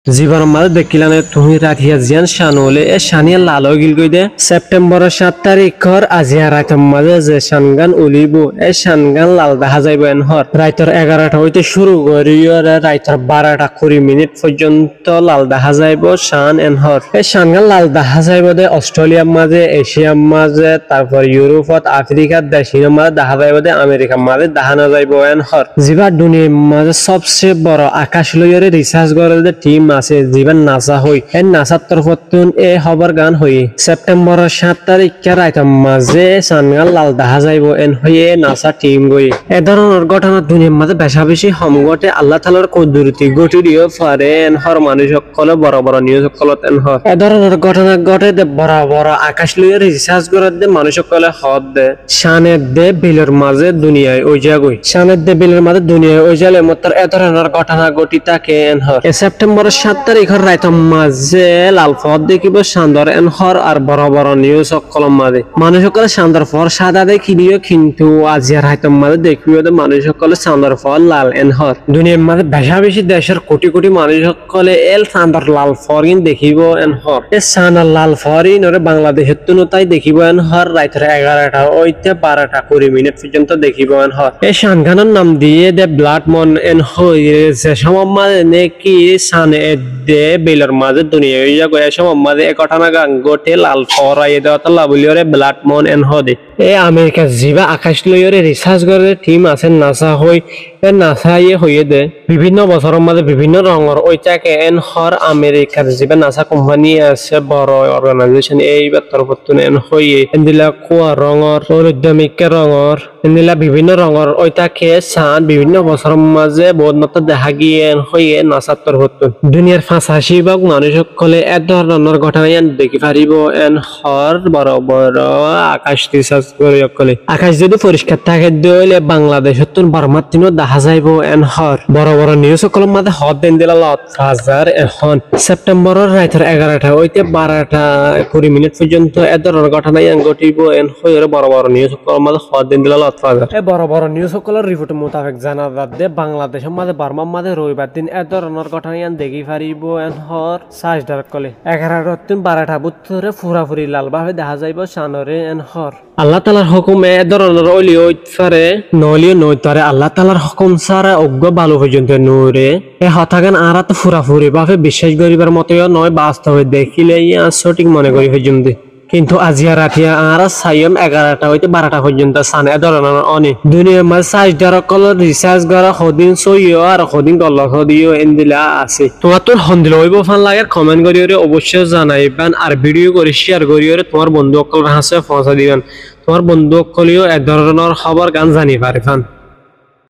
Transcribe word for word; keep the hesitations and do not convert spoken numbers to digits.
Zibanor mazé dekílane tuñí, raitor ziyán can óile, e can yían lal óigilgói dé. Septemboror háñt tarikór aziya raitor mazé ze cangán ulíbou, e cangán lal dahá zaibou én hoór. Raitor egarota óite cúru goríyoré raitor barota kuri minit foijjónto lal dahá zaibou can én hoór. E cangán lal dahá zaibou dé Ostréliyar mazé, Eciyar mazé, tarfor Iurófot, Afrikár dec inor mazé dahá zaibou dé, Amerikar mazé dahá nozaibou én hoór. Zibá duniyair mazé sóbse boro akac loiyóre risác gorédde thím asé, zibá NASA hoói. E NASAr torfóttun e hóborgán hoiyé. Septemboror háñt tarikká raitor mazé cangán lal dahá zaibou én hoiyé NASA thím goi. E dóronor góthona duniyair mazé becá-becí hom góthe, Allah taalar kuduroti góthi diyó fare én hoór manúic ókkole boro boro nius ókkolot én hoór. E dóronor góthona góthe dé boro boro akac loiyóre risác gorédde manúic ókkole hoódde. Can edde bilor mazé duniyai óizagoi. Can edde bilor mazé duniyai óizale mottor e dóronor góthona góthi táke én hoór. E Septemboror háñt tarikór raitor mazé lal foór dekíbou candor én hoór ar boro boro nius ókkolor mazé. Manúic ókkole candor foór cáda dekíliyó, kintu aziya raitor mazé dekíbou dé manúic ókkole candor foór lal én hoór. Duniyair mazé becá-becí decór kuthí-kuthí manúic ókkole el candor lal foór gín dekíbou én hoór. E candor lal foór íinoré Bangladecóttun ó tái dekíbou én hoór, raitor egarota óite barota kuri minit foijjónto dekíbou én hoór. E cangánor nam diyé dé Blood Moon én hoói, ze cómot mazé néki can edde bilor mazé duniyai óizagoi, e cómot mazé e góthonagán góthe lal foór aiyé dé ótolla bóliyoré Blood Moon én hoódde. E Amerikar zibá akac loiyóre risác gorédde thím asé NASA hoói, e NASA ye hoiyé dé bibinno bosóror mazé bibinno rongor ói táke én hoór. Amerikar zibá NASA kompani asé, boro organaizecon, e íbar torfóttun én hoiyé. Endilla kúa rongor, óloidda mikká rongor, endilla bibinno rongor ói táke can bibinno bosóror mazé boóut mottor dehá giyé én hoiyé NASAr torfóttun. Duniyair fañsací bák manúic ókkole e dóronor góthona yían dekí faribóu én hoór boro boro akac risác gorói ókkole. Akac zodi foriskar táke dé óile Bangladecóttun Bormáttunó dahá zaibou én hoór. Boro boro nius ókkolor mazé hoódde endilla lot fazar. Ehón Septemboror raitor egarota óite barota kuri minit foijjónto e dóronor góthona yían góthibou én hoiyóre boro boro nius ókkolor mazé hoódde endilla lot fazar. E boro boro nius ókkolor riport mutabek zana zadde Bangladecór mazé, Bormár mazé roibar din e dóronor góthona yían dekí faribóu én hoór saáizdar ókkole. Egarotattún barota bútore furafuri lal báfe dehá zaibou canoré én hoór. Allah taalar hókum e dóronor óile óit fare, noóile yó noóit fare. Allah taalar hókum sára uggúa balu foijjonto noóre. E hotágan añárattú furafuri báfe biccác goríbar moto yó noói, bastobe dekíle yían sóthik mone gorí faijjum dé. Kintu aziya ratiya añára saiyóm egarota óite barota foijjonto can e dóronor óne. Duniyair mazé saáizdar ókkolór risác gorá hodin sóiyi ar hodin gollot hodiyó endilla asé. Tuáñttún hondilla óibou fán lager koment goríyoré oboicco zanaiban ar bídiyo gorí cíyar goríyoré tuáñr bondú ókkolór hañsé foóñsai diban. Tuáñr bondú ókkolé yó e dóronor hóbor gán zani farifán.